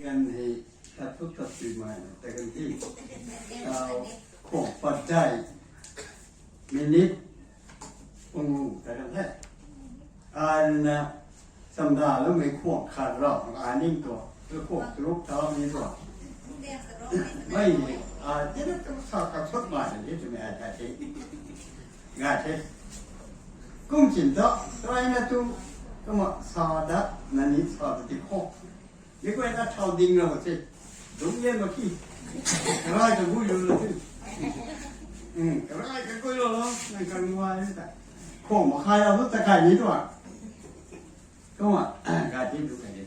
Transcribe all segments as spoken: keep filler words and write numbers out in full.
Ganv hei, tat thu tat tui mai, ta ganv ti. Tau, khwang pat dai, minute, pung ta ganv the. Ai na, samda lou mei khwang khat rau, ai ning tuang, tu khwang charuk thau ni tuang. Mei ni, ai, tina tu sa ka thut mai, ni tu mei ai ta ti. Ga the. Kum chin ta, try na tu, kumna sa da, na ni sa ta ti khwang. Ni kuay na thau ding ra se. Dungc lian ma ki. Karai ka gui lu la tu. Hmm, karai ka gui lu la, nang ka nuai ta. Khwang ma khai la tu ta kai ni tuang. Kumna, ah, ga ti tu kai ni.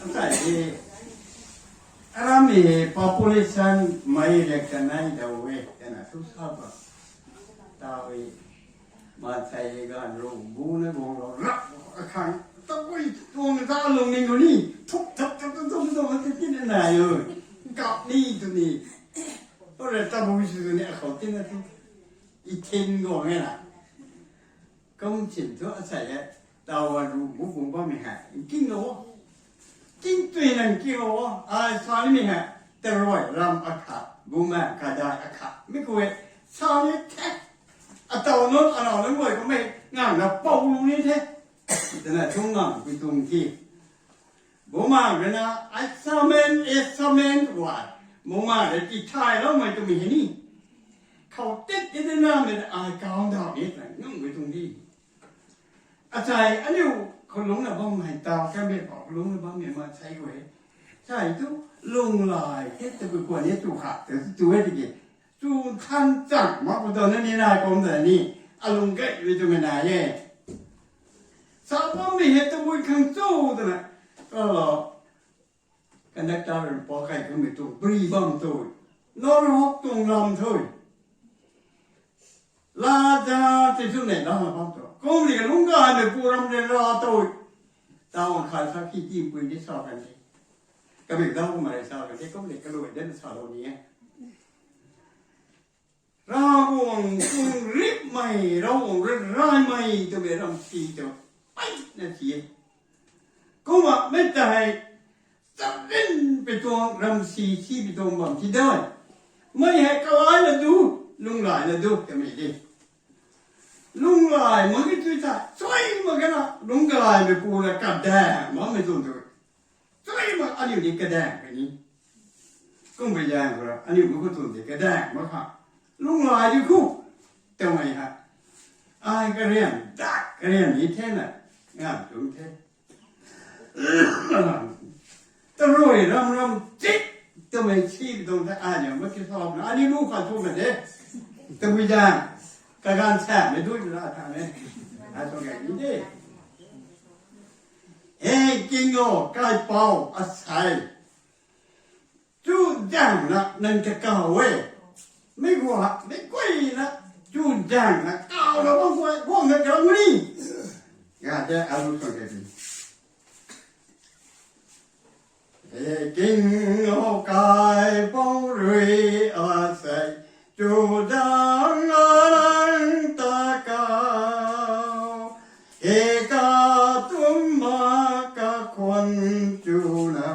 Asai ni, aram ni population mei rek ta nai dau e, ta na tu sa ba. Ta e, maansei ganv rung bu na guang lou rap akhang, ta ui tuang ta lung ning lu ni, thuk thak thak thak thak thak thak thak thak na yo, kap ni tu ni, tu re ta bu si tu ni, akhou ti na tu, i thin guang e na. Kum chin thu asei e, taw a ru bu bung bammei hei, nking lou o. Nking tui na nking lou o, ai sa nimei hei, tarui ram akhat, bumaeng kadai akhat, mi khou e, sa ni the. Ataw nunc, anaw nunc guay khou mei, ngang na pou lu ni the. Tana thu ngang pui tuang ti. Bumaeng rui na, ai samen, e samen, wa. Bumaeng rui ti thay loumei twmei hei ni. Khou tit ti de na mei ai kau daw ni, ta ngang pui tuang ti. Asei, aniu khou lungc na bammei taw, kamei pau khou lungc na bammei maansei guay. Sai tu, lung lai, he ta kua ni tu kha, ta tu e tiki. Chu than chang, ma pu ta na ni nai kum ta ni, alung gay mi twmei nai e. Sa bammei hei tabui khang chu twna, kalo, conductor rui pa kai kummei tu, bri bam tu, nor hok tuang lam thu. La za ti thu nei la bam tu. Kum ni lungc gaymei pu ram rui la tu. Taw khat sa ki timpui ni sa kan ni. Kamei dau kumna sa kan ni, kum ni kalui den sa lou ni e. Ravguangc tuang ripmei, Ravguangc rui raymei twmei ram si tu, ai na si e. Kumna mei ta hei, chatrinpui tuang ram si, sipui tuang bam si dai. Mei hei kalai la du, lunghlaic la du, kamei di. Lunghlaic mak ki tui ta, chuy mak kana, lunghlaicmei pu la kadaeng makmei tuang tu. Chuy mak aniu ni kadaeng kani. Kumbei zaeng khou ra, aniu mak khou tuang tei kadaeng mak kha. Lunghlaic di khu, twmei ha. Ai karian, dak karian ni the na, ngan tuang the. Tarui ram ram chik, twmei si tuang the, aniu mak ki sa na, aniu lu kha tu na de. Kumbei zaeng, kaganv samei dui na tha ne. Ai tuang kai ni de. He king o, kaipouc, asei. Chuzaeng na nang ta kaw e. Mei guay, mei guay na, chuzaeng na kaw la bam guay, guang na kaw ni. Ga te alu tuang kai ni. He king o, kaipouc rui asei, chuzaeng na nang ta kaw. He katumc ma kakhwan chuna,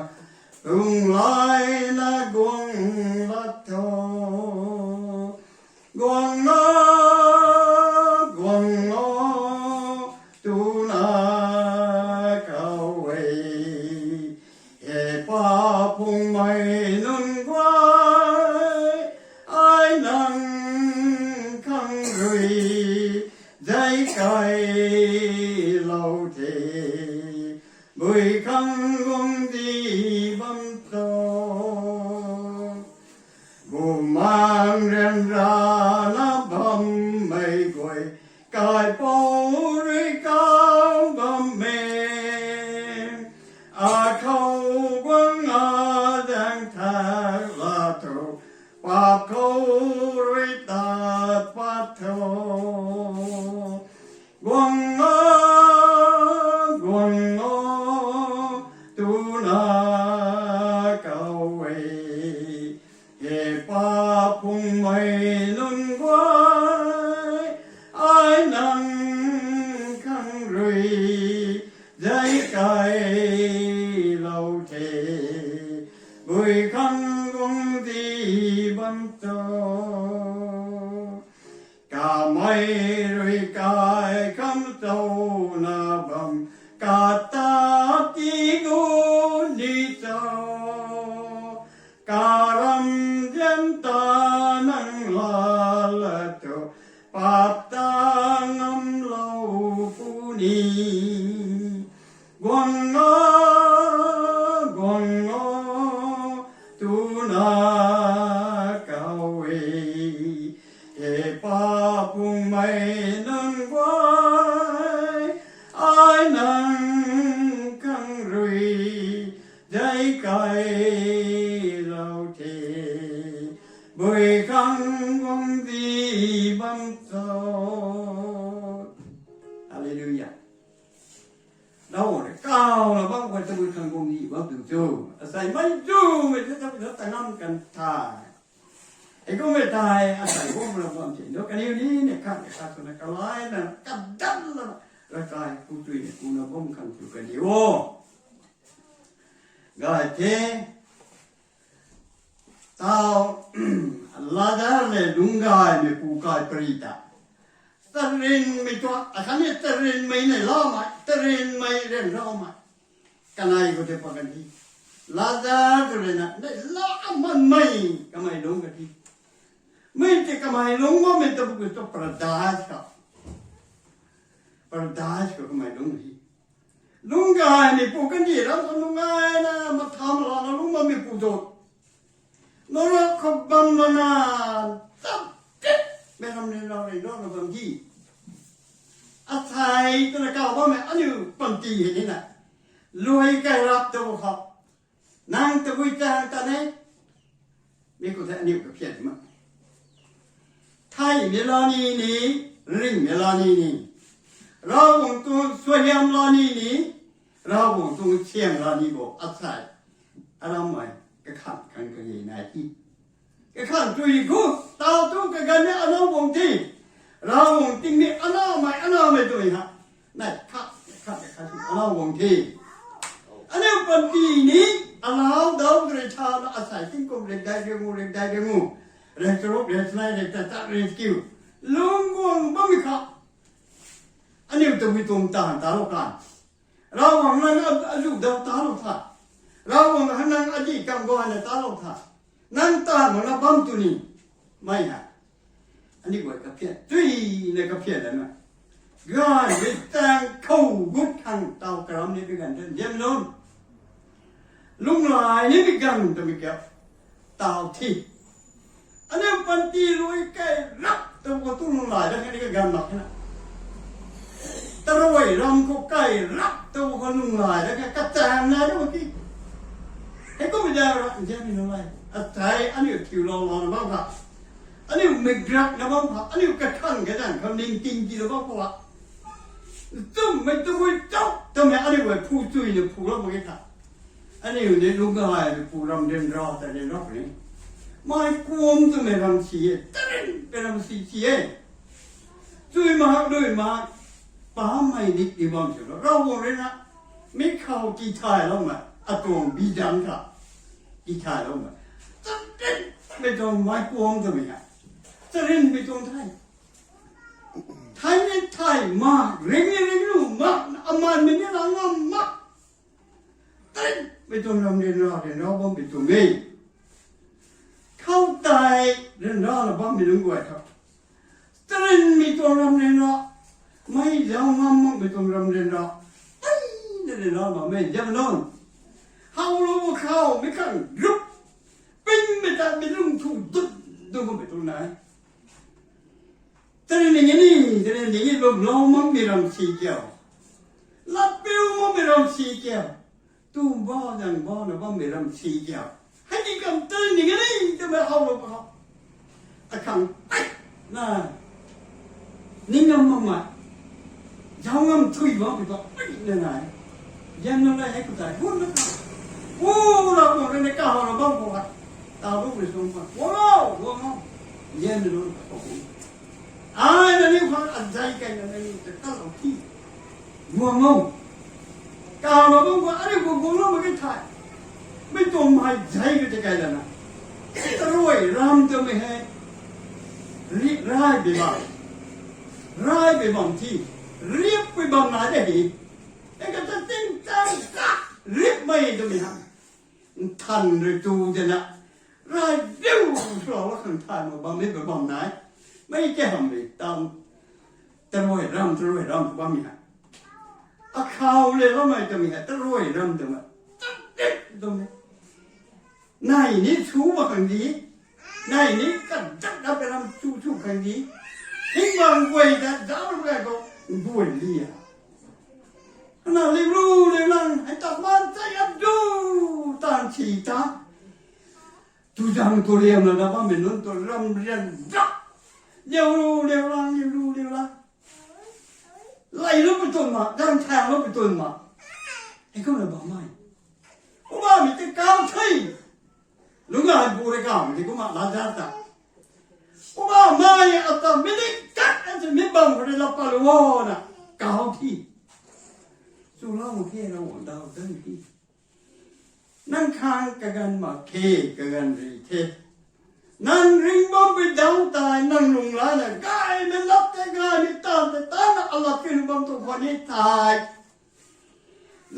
lunghlaic na guang lat tho. Guang na, guang o, twna kaw e. He pa phungmei nunc guay, ai nang khang rui, zay kai lou the, bui khang guang di bam tho. Bumaengh ryanrana bammei guay, kaipouc rui kau bammei. Akhou guang a zaeng thak la tho, paap khou rui tat pat tho. Guang a, guang o, twna kaw e. He pa phungmei nunc guay, ai nang khang rui, zay kai Dei kai lou the, bui khang guang di bam cho. Hallelujah. Lou rui kau la bam khou tabui khang guang di bam tu cho. Asei mei tu mei tu tabui ta ngam kan tha. Hei kum mei tei asei guang la bam che. No kaniw ni ne khat ne khat swna kalai na kadam la, Ravkai pu tui ne pu na bam khang tu kaniw o. Gay the, tau, Lazar le lungc gaymei pu kai pari ta. Tarinmei tuang, akhatni tarinmei nei lamei, tarinmei ryanramei. Kanei khou tei pa kan di. Lazar khou rui na, nei la amanmei, kamei lungc ka di. Mei tei kamei lungc bammei tabui khou tu paradise khou. Paradise khou kamei lungc di. Lungc gaymei pu kandih ram khou lungc gayna, matham lana lungc bammei pu tu. Nora khou bam lana, tap tip, mei ram ryanra ryanra na bam di. Asei twna kau bammei aniu panty hei ni na. Lui kai rap tu khou. Nang tabui tang ta ne. Mi khou the aniu kaphian ma. Theimei la ni ni, ringhmei la ni ni. Ravguangc tuang suaihiam la ni ni, Ravguangc tuang siam la ni bo asei. Arammei, kakhan khang kage nai ti. Kakhan tui khou, tau tu kaganv ni anau guang ti. Ravguangc tingmei anaumei, anaumei tui ha. Nai khat, khat, khat, anau guang the. Aniu panty ni, anau dau rui tha na asei tingkum rikdai riu ngu, rikdai riu ngu. Rikcharuk, rikchanei, rikta, ta, rikkiu. Lungc guang bammei kha. Aniu tabui tuang taanv talou kan. Ravguangc nang a, azu dau talou tha. Ravguangc nang adih kam guayna talou tha. Nang taanv mana bam tu ni. Mei ha. Aniu guay kaphian. Tui na kaphian lana. Gay rui tang khou gut khang tau karam ni bi ganv the. Diam lun. Lunghlaic ni bi ganv twmei kiu. Tau thi. Aniu panty rui kai rap tu khou tu lunghlaic da khe ni kaganv mak khe na. Taruai ram khou kai rap tu khou lunghlaic da khe kachang na da khou ti. Hei kummei da ra, nzianmei nunc lai. Asei aniu thiu lou lou na bam kha. Aniu mikrak na bam kha. Aniu kakhang kadanv khou ningting ti na bam khou a. Chummei tabui chau twmei aniu guay phu chui na phu lou mak ge tha. Aniu ni lungc gaymei pu ram ryanra ta ryanra puni. Mei kuam twmei ram si e, tarinmei ram si si e. Chui mak, lui mak, pammei dik di bam sw lou. Ravguangc rui na, mi khou tithay loumei, atuang bidang kha. Tithay loumei. Tarinmei tuang mei kuam twmei ha. Tarinmei tuang thay. Thay ni thay mak, ring ni ring lu mak, amanmei ni la ngam mak. Tarinmei tuang ram ryanra, ryanra bammei tuang e. Khou tei ryanra na bammei lungc guay khou. Tarinmei tuang ram ryanra, mei zauc ngam makmei tuang ram ryanra. Tei na ryanra bammei, ziam nunc. Howlou khou, mi khang rup. Pingmei ta mi lung thu dut, dut bammei tuang nai. Tari ning e ni, tari ning e lwmlou makmei ram si kiu. Latpiu makmei ram si kiu. Tu ba zang ba na bammei ram si kiu. Hei di kam tari ning e ni, twmei howlou khou. Akhang, ai, na, ning ngam makmei. Zauc ngam thui bammei ta, ai, na nai. Ziam nunc lai hei khou tei, hun na ta. O, Ravguangc rui na kahowlou bam khou ha. Tau rui sung khou. Guang o, guang o. Ziam nunc lai khou. Ai, nangniw khang azei kai na nangniw ta kalou thi. Guang o. Kahowlou bam khou, aniu khou guanglou mak ge thei. Mei tuang mei zei khou tei kai lana. Taruai ram twmei hei. Ri, rai bi bam. Rai bi bam thi. Rip bi bam na de hi. E kata ting tang ka. Ripmei twmei ha. Nthan rui tu de na. Rai riu sw lou la khang than mak bam mei bi bam nai. Mei ke ham mei tam. Taruai ram, taruai ram bam mei ha. Akhou le loumei twmei hei, taruai ram twmei. Tat tit twmei. Nai ni chu mak khang di. Nai ni kadat dat ram chu chu khang di. Hing bang guay dat zauc ram gay khou guay li a. Ana lim ru lim lang, hei tak man chai ap du. Ti ta. Tu zang tu liam la na bammei nunc tu ram rian rak. Liu lu liu lang, liu lu liu lang. Lei lu pi tun ma, zang thang lu pi tun ma. Hei kum na bammei. Kumna mi ti kau the. Lungc ai bu rui kau mi ti kumna Lazar ta. Kumna mai ata mi ni kat an se mi bam khou rui lap pat lu o na. Kau thi. Chu lau mak khe, Ravguangc daw dan thi. Nang khang kaganv mak khe, kaganv ri the. Nang ringc bam pui daw tei, nang lunghlaic na gaymei lap tei, gaymei tan tei, tan na alap kinu bam tu khwan ni thei.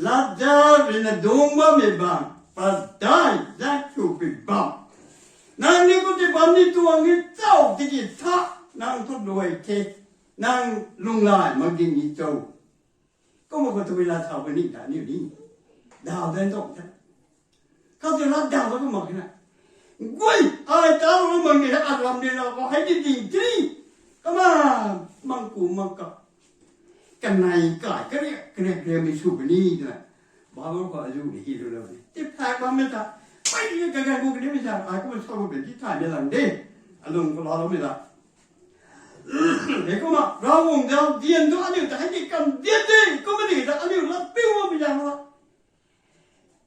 Lazar rui na dungc bammei bam, padai zak chu pui bam. Nang ni khou ti bam ni tuang ni chau tiki tha, nang thu luai the, nang lunghlaic mak ding ni cho. Kumna khou tabui la thau puni ta aniu ni. Daw dan tuang the. Khou ti la daw ta kumna khe na. Guay, ai ta lu mak ni, aram ni na khou hei di ding ti. Kumna, mang ku mang ka. Kanei kai, kariak, kariak, kariak mei sw puni twna. Bible khou azu ni hi lu lou ni. Ti phak bammei ta. Pei ni kaganv gu kanimei sa, ai kumna sa gu ben ti thay ni lang de. Alung khou la loumei ta. Hei kumna, Ravguangc zauzian tu aniu ta hei di kam dian de, kumna ni ta aniu lat piu mak pi zaeng khou.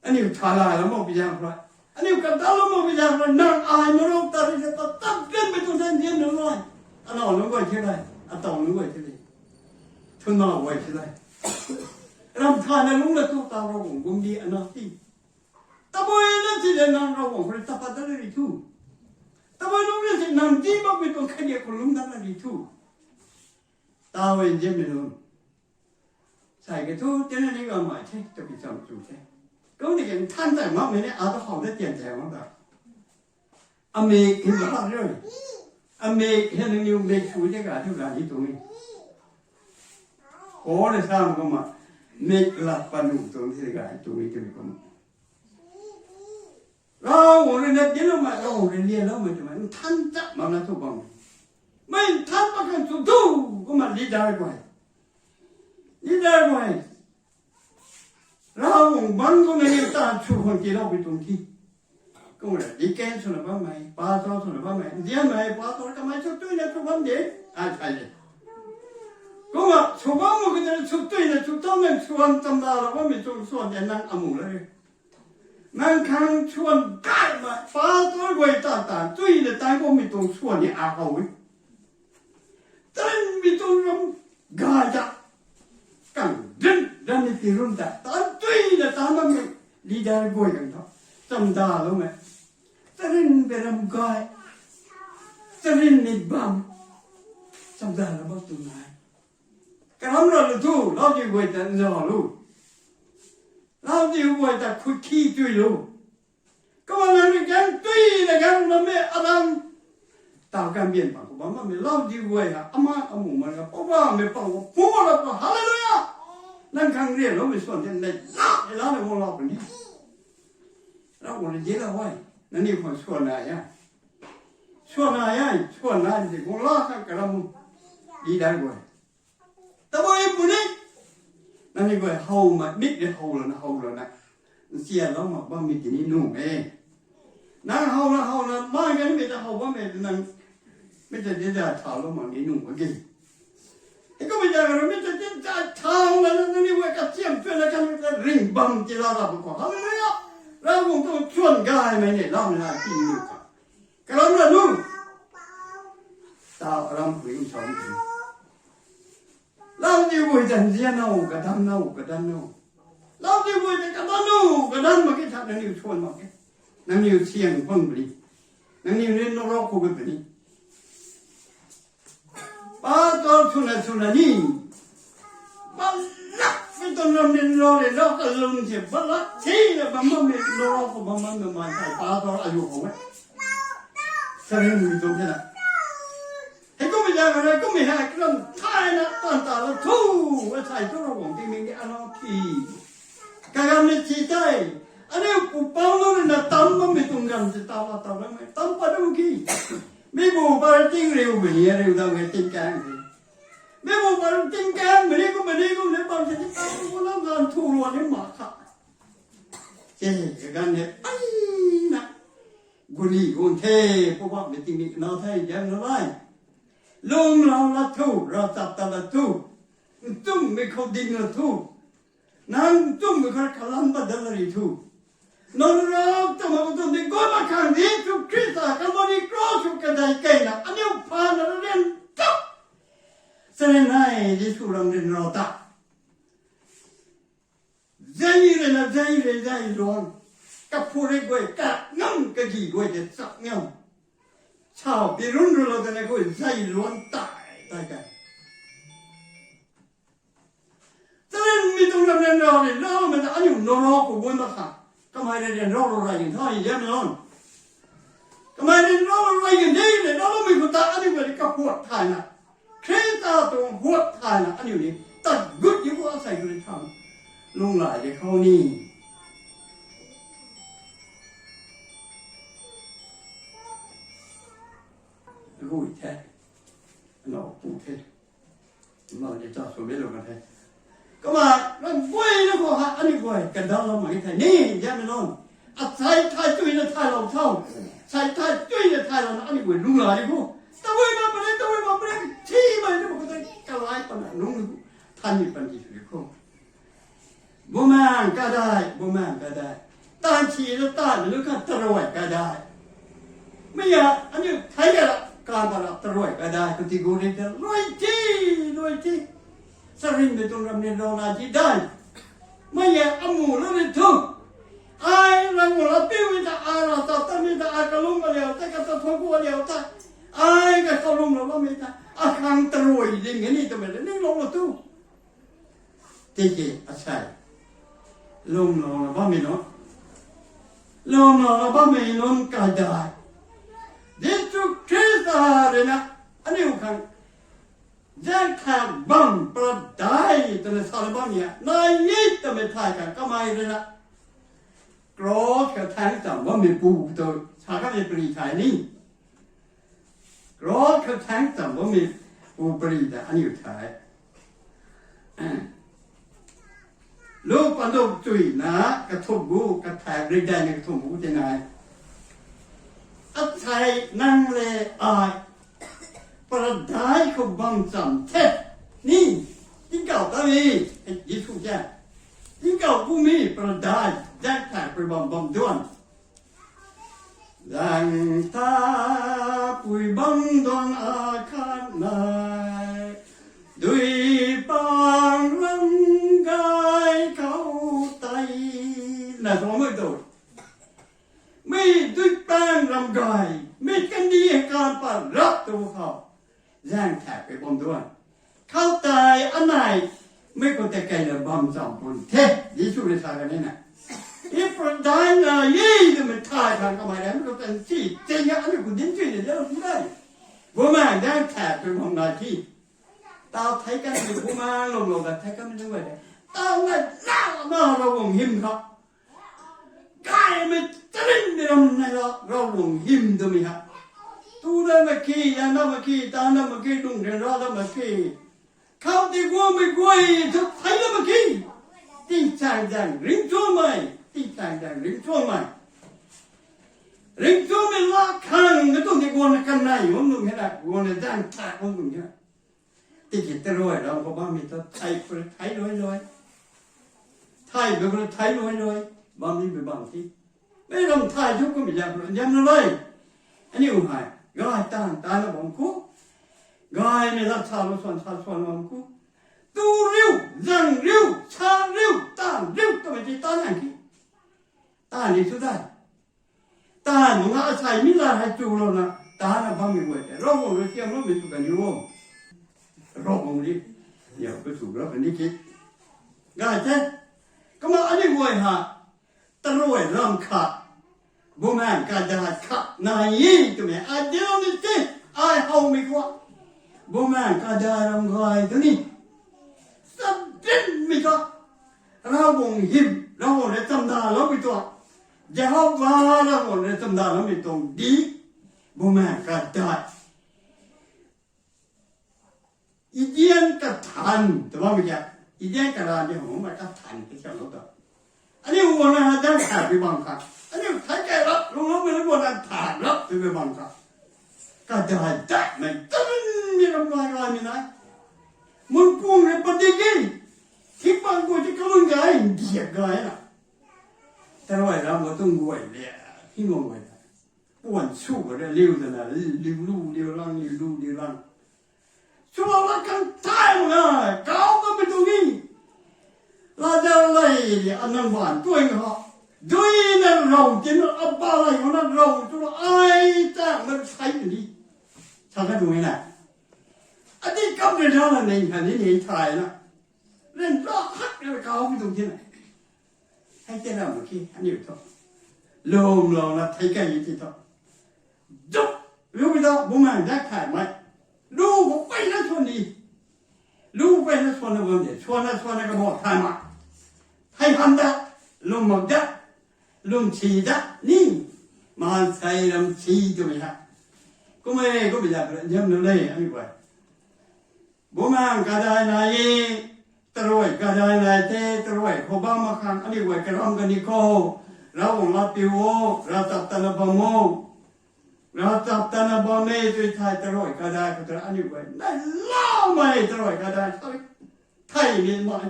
Aniu thala la mak pi zaeng khou. Aniu kandal la mak pi zaeng khou. Nang ai marok ta ri ta tap ken mei tu zan dian nu lai. Anau lungc guay the lai. Atau lungc guay the lai. Thunau guay the lai. Ram tha na lungc la tu ta Ravguangc guangcdic ana ti. Tabui na ti le nang Ravguangc khou rui tap pat dat ri thu. Tabui lungc na ti nang di bam mei tuang khatni khou lungc dat na ri thu. Taw e nzianmei nunc. Sai ke thu, tina ni gaymei the, tabui cham chu the. Kum ni ke nthan tei makmei ni, ata khou de tian tei mak ta. Amik hei la rui. Amik hei nangniw mik sw de ga thu ga ni tuang e. Khou na sa kumna, mik lat pat nuh tuang the ga ni tuang e twmei kumna. Ravguangc rui na dincloumei, Ravguangc rui lianloumei twmei nthan chap mak na thu bam. Mei nthan pat kan chu thu, kumna leader guay. Leader guay. Ravguangc bangc kumna ni ta chu khang tiilou pi tuang thi. Kumna deacon swna bammei, pastor swna bammei, nzianmei pastor kamei sw tuina sw bam de, ai thay de. Kumna sw bam mak kata sw tuina sw tau nang swan chamdalou bammei tuang swan de nang amu la e. Nang khang swan gaymei pastor guay ta ta tuina tan kummei tuang swan ni a how e. Tarinmei tuang ram gay ta. Kang rin, ran ni pi run ta. Tan tuina tan bammei leader guay kang tho. Chamdaloumei. Tarinmei ram gay. Tarinmei bam. Chamdalou bam tu nai. Karam ra lu thu, lauziu guay ta nzau lu. Lauziu guay ta khut khi tui lu. Kumna nang rui gang tuina gang bammei aram. Taw kan bian pang khou bam bammei lauziu guay ha, ama amu man ga, pou bammei pang khou, pou la khou, hallelujah! Nang khang rianloumei swan the, nai la, nai la, nai guang lau puni. Ravguangc rui zilou e, nangniw khang swan nai e. Swan nai e, swan nai de, guang la khang karam di dai guay. Tabui puni. Nangniw guay how mak, mik de how lana, how lana. Nsianlou mak bammei tini nuh e. Nang how la, how la, mai ganimei ta how bammei nang mei ta di da thaulou mak ni nuh mak ge. Hei kummei ta karo mei ta di da thau lana, nangniw guay kachiam tuina kan ta ring bam ti la la khou. Hallelujah. Ravguangc tuang swan gaymei ni lam na ti nuh kha. Karam ra nu. Taw aram pui ncham ti. Lauziu guay ta nzian o, kadan o, kadan o. Lauziu guay ta kadan o, kadan mak ke tha nangniw swan mak ke. Nangniw siang pang puni. Nangniw ni norok khou puni. Pastor swna swna ni. Balak mei tuang ram ni norok le norok kalum se balak thina bam bammei norok khou bam bammei mei thei pastor azu khou e. Sarin mei tuang thena. Hei kummei zaeng khou rui kummei hei kalam thayna tan ta la thu, e thei thu Ravguangc tingmik ni anau thi. Kaganv ni thi tei, aniu pupouc nunc rui na tam bammei tuang ganv ti taw la taw la mei, tam pat dum ki. Mi bu pa rui ting riu mei ni, riu dam e ting kaeng ti. Mi bu pa rui ting kaeng mei ni, kummei ni, kummei ni bam ti ni, taw la ganv thu lua ni mak kha. Te, kaganv ne, ai na. Guni gun the, Poubauhmei tingmik na the, jam na lai. Lunglau la thu, ravchap ta la thu. Ntumhmei khou ding la thu. Nang ntumhmei khou kalam pat dat la ri thu. Nang rap ta ma ko tum di ko ma khang di thu Khrista Calvary cross khou kadai keyna aniu pha na rian tap. Sani nai di sw ram rin rau ta. Zai rui na zai rui zai luan. Kaphu rui guay ka ngam kagi guay de chak ngam. Chau pi run run lo tana guay zai luan tai tai kai. Tarin mi tuang ram rian rau ni rau mei ta aniu noro khou guan mak kha. Kamei rian rau rau rai yin tha ni yam lon. Kamei rian rau rau rai yin de ni rau mei khou ta aniu guay ni kahuat thay na. Khrista tuang huat thay na aniu ni tat gut ni khou asei khou ni tham. Lung lai de khou ni. Gui the. Nau pu the. Mei ni ta sw mei lou kan the. Kumna, ram guay na khou ha, aniu guay, kandau lou mak ge the ni, yam lon. Asei thay tui na thay lou thau. Asei thay tui na thay lou na, aniu guay lung la di khou. Tabui ma pare, tabui ma pare, thi mei na khou ta, kalai pan na, lung di khou. Than ni pan di sw di khou. Bumaeng kadai, bumaeng kadai. Tan si na tan lu kha taruai kadai. Mei ya, aniu thai ya, kan ba la taruai kadai. Khou ti gu ri ta, luai ti, luai ti. Sarin mei tuang ram ni rau na ti dai. Mei ya, amu lou ni thu. Ai, rang mu la piu mi ta, ai, ra ta ta mi ta, ai, kalum ka liau ta, ka ta thong ku ka liau ta. Ai, ka kalum lou ba mi ta. Akhang taruai ding ni ta mei ni lou lou tu. Tiki asei. Lunglau na bammei nunc. Lunglau na bammei nunc kadai. Jisu Khrista rui na aniu khang zaeng thak bam paradai twna sa na bammei a. Nai ni twmei thay khang kamei rui na. Cross khou thaeng cham bammei pu tu sa kamei pari thay ni. Cross khou thaeng cham bammei pu pari ta aniu thay. Lu panduk chui na kathumh gu, kathak rik dai na kathumh gu tei nai. Asei nang le ai paradai khou bam cham the ni. Tingkauh ta mi, Jisu ta. Tingkauh ku mi paradai, zaeng thak pui bam bam duan. Zaeng thak pui bam duan akhat nai. Dui pang ram gay khou tei. Na tuang mei tu. Mei dui pang ram gay. Mei kandih kan pat rap tu khou. Zaeng thak pui bam duan. Khou tei anei, mei khou tei keyna bam cham pun the, Jisu rui sa kan ni na. I paradai na ye twmei thay khang kamei rui, mei khou tei si, tei ya aniu khou dinc chui ni de, pu dai. Bumaeng zaeng thak pui bam nai thi. Tau thei kan ni bumaeng lung lou ta thei kan ni lung de. Tau nai la na Ravguangc hym kha. Gaymei tarinmei ram nai la, Ravguangc hym twmei ha. Tu da mak ki, yan da mak ki, tan da mak ki, lung ryan ra da mak ki. Khou ti guangmei guay thu thei da mak ki. Tingsaeng zaeng ringcsuangmei, tingsaeng zaeng ringcsuangmei. Ringcsuangmei la khang na tu ti guang na kanei bam nung he na, guang na zaeng thak bam nung he na. Tiki taruai ram khou bammei ta thei khou thei luai luai. Thei bam khou thei luai luai. Bammei bam ti. Mei ram thei thu kummei zam khou zam na luai. Aniu hei gay tan tan na bam khou. Gaymei la sa lou suan sa suan bam khou. Tu riu, zang riu, sa riu, tan riu twmei ti tan nang ki. Tan ni thu dai. Tan mak nga asei mi la hei chu lou na, tan na bammei guay tei Ravguangc rui siam loumei sw kan ni o. Ravguangc rui, ya, pu sw rap kan ni ki. Gay the, kumna aniu guay ha, taruai ram khat, bumaeng kadai khat nai e twmei, ai diu ni te, ai howmei khou, bumaeng kadai ram gay tu ni. Sadinmei ta, Ravguangc hym, Ravguangc rui chamdaloumei tuang, Jehova Ravguangc rui chamdaloumei tuang di, bumaeng kadai. Eden kathan, tw bammei kha, Eden karan di howmei kathan ti siam lou ta. Aniu guangna ha dan tha bi bang kha. Aniu thai kai rap, lungloumei na guangna tha rap bi bang kha. Kadai daimei, tamin mi ram lai lai mi nai. Mun pung re padi ki. Thik bang guay ti kalun gay, ndiak gay na. Tarui ram ga tung guay le, thing guang guay ta. Puan su ga le, liu ta na, liu lu, liu lang, liu lu, liu lang. Swlou la kan thai mak na, kau ka mi tu ni. Lazar lei, anang ban tuang ha. Dui na rau, tin na, aba lei, na rau, tu na, ai, ta, na, sai ni. Sa ka tu ni na. Adi kam de na, na, nei, na, ni, nei, thai na. Ren ra, hak, na, kau mi tu ni na. Hei te na, mu ki, aniu tu. Lum, lum, na, thei kai, ni, ti tu. Duk, lu bi da, Bumaengh dat thay mei. Lu khou peyna swan di. Lu peyna swan na bam de, swan na, swan na ka bo thay ma. Thay han da, lum mak da, lum si da, ni. Maansei ram si twmei ha. Kum e, kum bi da, yam nu le, aniu guay. Bumaengh kadai nai e, tarui kadai nai the, tarui khou bam mak khang, aniu guay karam kani khou, Ravguangc lat piu o, ravchap tana bam o, ravchap tana bam e, tui thai tarui kadai khou tara aniu guay, nai lamei tarui kadai, thai, thai ni mai,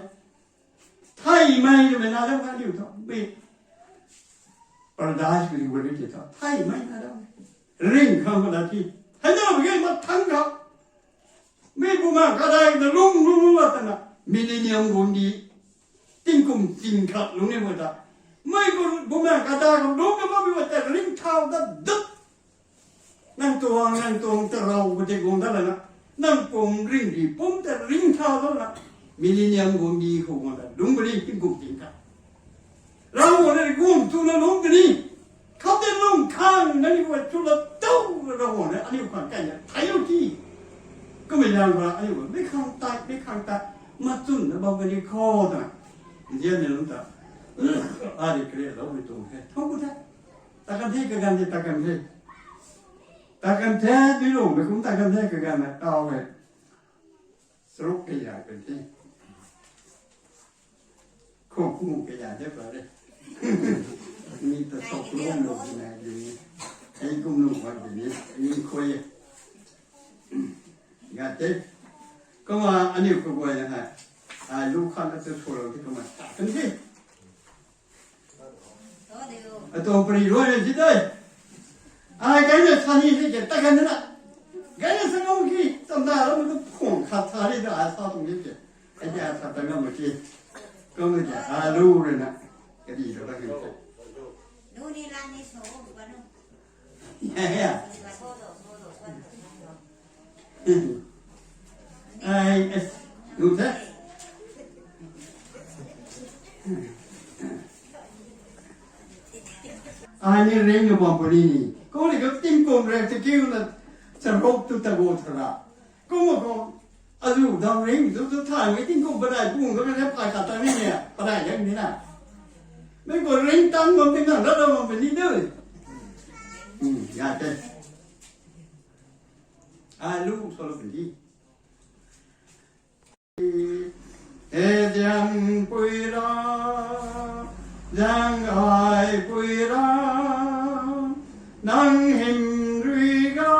thai mai ni mai na dam kha aniu tho, mi, paradise kani guay ni tho, thai mai na dam, ring khang ma da thi, thai na ma ge ma thang kha. Mi Bumaengh kadai na lung lung lung la tana, millennium guang di, tingkum ting khat lung ni ma ta. Mi bu, Bumaengh kadai khou lung ni ma bi ma ta, ring thau da duk. Nang tuang, nang tuang ta rau bu te guang da la na. Nang pum ring di, pum ta ring thau da la. Millennium guang di khou guang da, lung bu di tingkum ting khat. Ravguangc na ri guang tu na lung kani. Khou te lung khang na ni guay tu la tu Ravguangc na aniu khang kai na thai lou ti. Kumei lang ba aniu guay mei khang tai, mei khang tai. Ma chun na bam kani khou ta. Nzian ni lung ta. A ri kre lou ni tu he. Thong ku the. Ta kan the ka gan de ta kan the. Ta kan the, tui lung mei kum ta kan the ka gan na tau he. Saruk kaya kan the. Khou kum kaya de pa de. Mi ta sok kum lou na di ni. Ai kum lou pa di ni. Ni khou ye. Ga te. Kumna aniu khou guay na ha. Ai lu khan na tu sw lou ti kumna ta kan the. Atuang pari rui na ti dei. Ai kai na sa ni se ke ta kan na. Kai na sa ngam ki tam da lo tu phung khat sa ni da ai sa tuang ni ke. Ai ja sa ta ngam ki. Kum ni ja a lu rui na. Ka di lo ta kan ke. Nu ni lan ni so ba nu. Ya, ya. Ai, es, nu the. Ai ni ring nu bam puni ni. Kou ni ka tingkum rek ta kiu na, charuk tu ta go tha ra. Kou ma kou, azu dam ring tu tu tha ni tingkum padai pung ka na phai khat ta ni ni, padai yang ni na. Mei kou ring tang bam ting na, ra ra bam puni de. Hmm, ya te. Ai lu sw lou puni. He Zaengpui Ravc, Zaeng Gaipui Ravc, nang hym rui ga,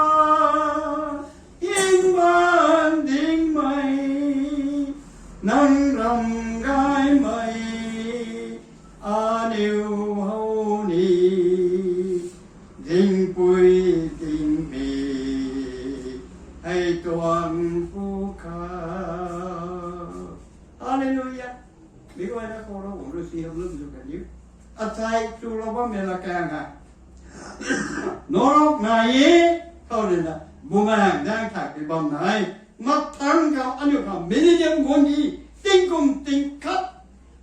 hym baan dingmei, nang ram gaymei, aniu how ni, zingpui tingmei, hei tuang phu kha. Hallelujah. Mi guay na khou Ravguangc rui si hap lum zu kan diu. Achai chu lou bammei la kang ha. Norok nai e, khou rui na, Bumaengh Zaeng thak pi bam nai. Mak thang khou aniu khou millennium guang di, tingkum ting khat.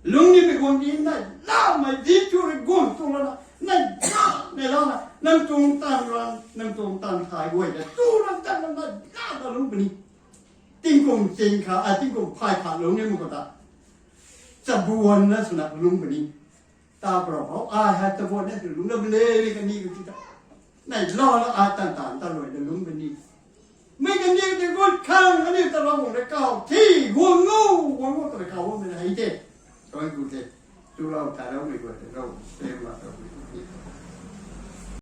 Lungning mei guang di nai, lamei di chu rui guang tu lana, nai la, nai la na, nang tuang tan ran, nang tuang tan thai guay na, tu ran tan na, nai la na lung puni. Tingkum ting kha, a tingkum phai kha lungning mei khou ta. Chabuan na swna lung puni. Ta pro hou, ai hei chabuan na sw lung na bele le kani ka ti ta. Nai la la a tan tan ta rui na lung puni. Mei kani ti gut khang, kani ta la guang rui kau, thi, guang ngou, guang ngou ta rui kau, guang mei hei te. Soi ku te. Tulou taloumei guay tei Ravguangc suaihiam laa towmei tei